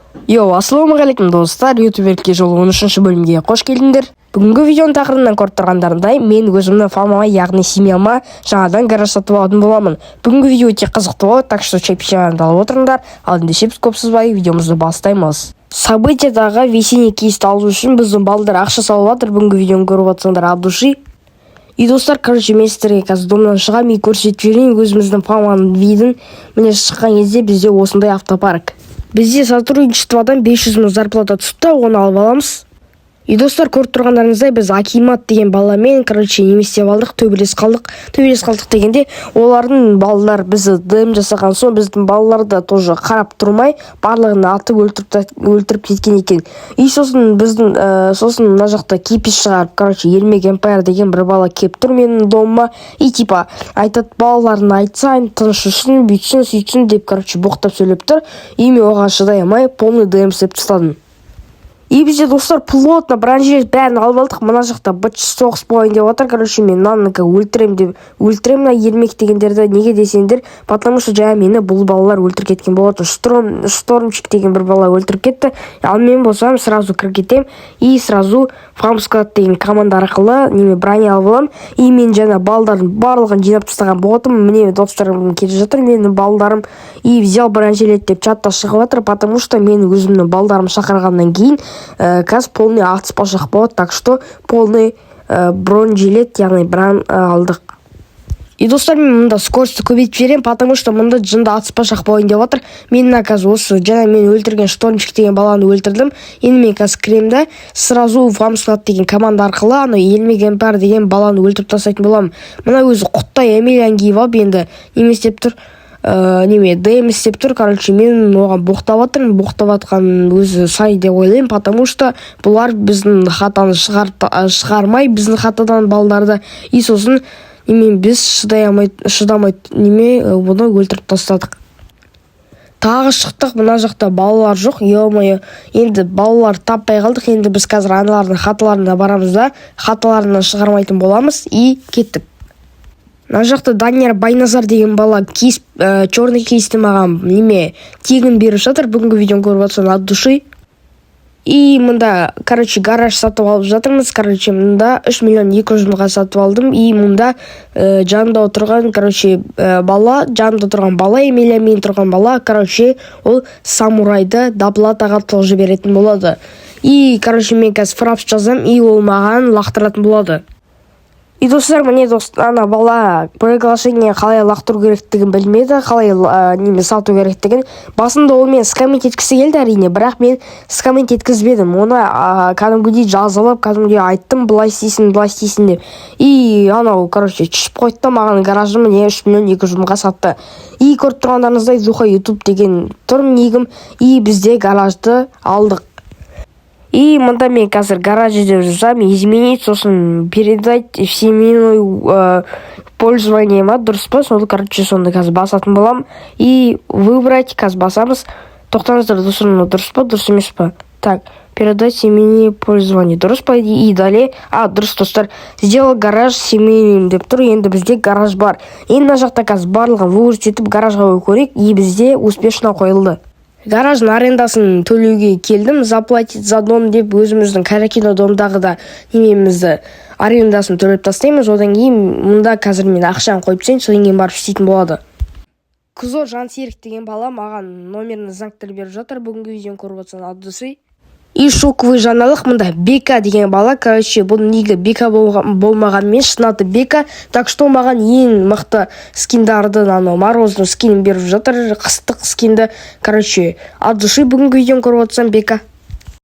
Йоу, ассалаумағалейкум, достар! Ютуберге жол 13 бөлімге қош келдіңдер. Бүгінгі видеоның тақырыбынан көріп тұрғандарындай, мен өзімнің фамама, яғни семьяма жаңадан гараж сатып алатын боламын. Бүгінгі видео өте қызықты болады, так что чай печеньелеріңді алып отырыңдар. Ал ендеше біз көп созбай видеомызды бастаймыз. Событиядағы весенний кейсті алу үшін біздің балдар ақша салып жатыр. Бүгінгі видеоны көріп отырсаңдар, от души. И, достар, короче, мен сіздерге қазір домнан шығамын и көрсетіп жіберейін өзіміздің фаманың видін. Міне, шыққан кезде бізде осындай автопарк. Бізде сотрудничестводан 500 мың зарплата түсіпті, оны алып аламыз. И, достар, көріп тұрғандарыңыздай, біз Акимат деген баламен, короче, неме істеп алдық, төбелес қалдық. Төбелес қалдық дегенде, олардың балалар бізді ДМ жасаған соң, біздің балалар да тоже қарап тұрмай, барлығын атып өлтіріп кеткен екен. И сосын біздің сосын мына жақта кипиш шығарып, короче, Ермек Эмпайр деген бір бала келіп тұр менің домыма и типа айтады: «Балаларына айтсаң, тыныш жүрсін, бүйтсін, сөйтсін», — деп, короче, боқтап сөйлеп тұр. И мен оған шыдай алмай, полный ДМ істеп тастадым. И бізде, достар, плотно бронежилет, бәрін алып алдық. Мына жақта быт соғыс болайын деп жатыр. Короче, мен мынаны өлтірем деп, өлтіремін мына Ермек дегендерді. Неге десеңдер, потому что жаңа мені бұл балалар өлтіріп кеткен болатын. Штормчик деген бір бала өлтіріп кетті. Ал мен болсам сразу кіріп кетемін и сразу Фамсклад деген команда арқылы неме, броня алып аламын. И мен жаңа балдардың барлығын жинап тастаған болатынмын. Міне, достарым келе жатыр, менің балдарым. И «взял бронежилет» деп чатта шығып жатыр, потому что мен өзімнің балдарым шақырғаннан кейін қазір полный атыспашақ болады. Так что полный бронежилет, яғни брон алдық. И, достар, мен мында скоростьті көбейтіп жіберемін, потому что мында жынды атыспашақ болайын деп жатыр. Мен мына қазір осы жаңа мен өлтірген Штормчик деген баланы өлтірдім. Енді мен қазір кіремін да, сразу Фамсклад деген команда арқылы анау Ермек Эмпайр деген баланы өлтіріп тастайтын боламын. Мына өзі құттай Эмилияны киіп алып, енді неме істеп тұр, неме, ДМ істеп тұр. Короче, мен оған боқтап жатырмын. Боқтап жатқан өзі сай деп ойлаймын, потому что бұлар біздің хатаны шығармай, біздің хатадан балдарды. И сосын немен біз шыдай алмай, шыдамай неме, бұны өлтіріп тастадық. Тағы шықтық, мына жақта балалар жоқ. Ё-моё, енді балалар таппай қалдық. Енді біз қазір аналардың хаталарына барамыз да, хаталарынан шығармайтын боламыз. И кеттік. Мына жақта Данияр Байназар деген бала кейс, черный кейсті маған неме, тегін беріп жатыр. Бүгінгі видеоны көріп жатсаң, от души. И мында, короче, гараж сатып алып жатырмыз. Короче, мында 3 миллион 200 мыңға сатып алдым. И мында жанымда отырған, короче, бала, жанымда тұрған бала, Эмилия мен тұрған бала, короче, ол самурайды доплатаға тоже беретін болады. И, короче, мен қазір фрапс жазамын, и ол маған лақтыратын болады. И, достар, міне, дос, ана бала приглашение қалай лақтыру керектігін білмеді, қалай неме, сату керектігін. Басында ол мені скамить еткісі келді, әрине, бірақ мен скамить еткізбедім оны. Кәдімгідей жазылып, кәдімгідей айттым: «Былай істейсің, былай істейсің», — деп. И анау, короче, түсіп қойды да, маған гаражын, міне, 3 миллион 200 мыңға сатты. И көріп тұрғандарыңыздай, Зуха Ютуб деген тұр нигім. И бізде гаражды алдық. И мында мен қазір гараж деп жазамын, изменить, сосын передать в семейное пользование ма, дұрыс па сол? Короче, соны қазір басатын боламын. И выбрать қазір басамыз. Тоқтаңыздар, достар, мынау дұрыс па, дұрыс емес па? Так, передать семейное пользование дұрыс па? И далее. А, дұрыс, достар, «сделал гараж семейным» деп тұр. Енді бізде гараж бар. Енді мына жақта қазір барлығын выгрузить етіп, гаражға қою көрейік. И бізде успешно қойылды. Гараждың арендасын төлеуге келдім. «Заплатить за дом» деп, өзіміздің Каракино домдағы да немемізді, арендасын төлеп тастаймыз. Одан кейін мұнда қазір мен ақшаны қойып тастайын, содан кейін барып істейтін болады. Кузо Жансерік деген бала маған номерін, знактар беріп жатыр. Бүгінгі видеоны көріп отырсаң, от души. И шоковый жаңалық: мында Бека деген бала, короче, бұл нигі Бека болмағанымен, шын аты Бека. Так что маған ең мықты скиндарды, анау мороздың скинін беріп жатыр, қыстық скинді. Короче, от души, бүгінгі видеоны көріп отырсам, Бека.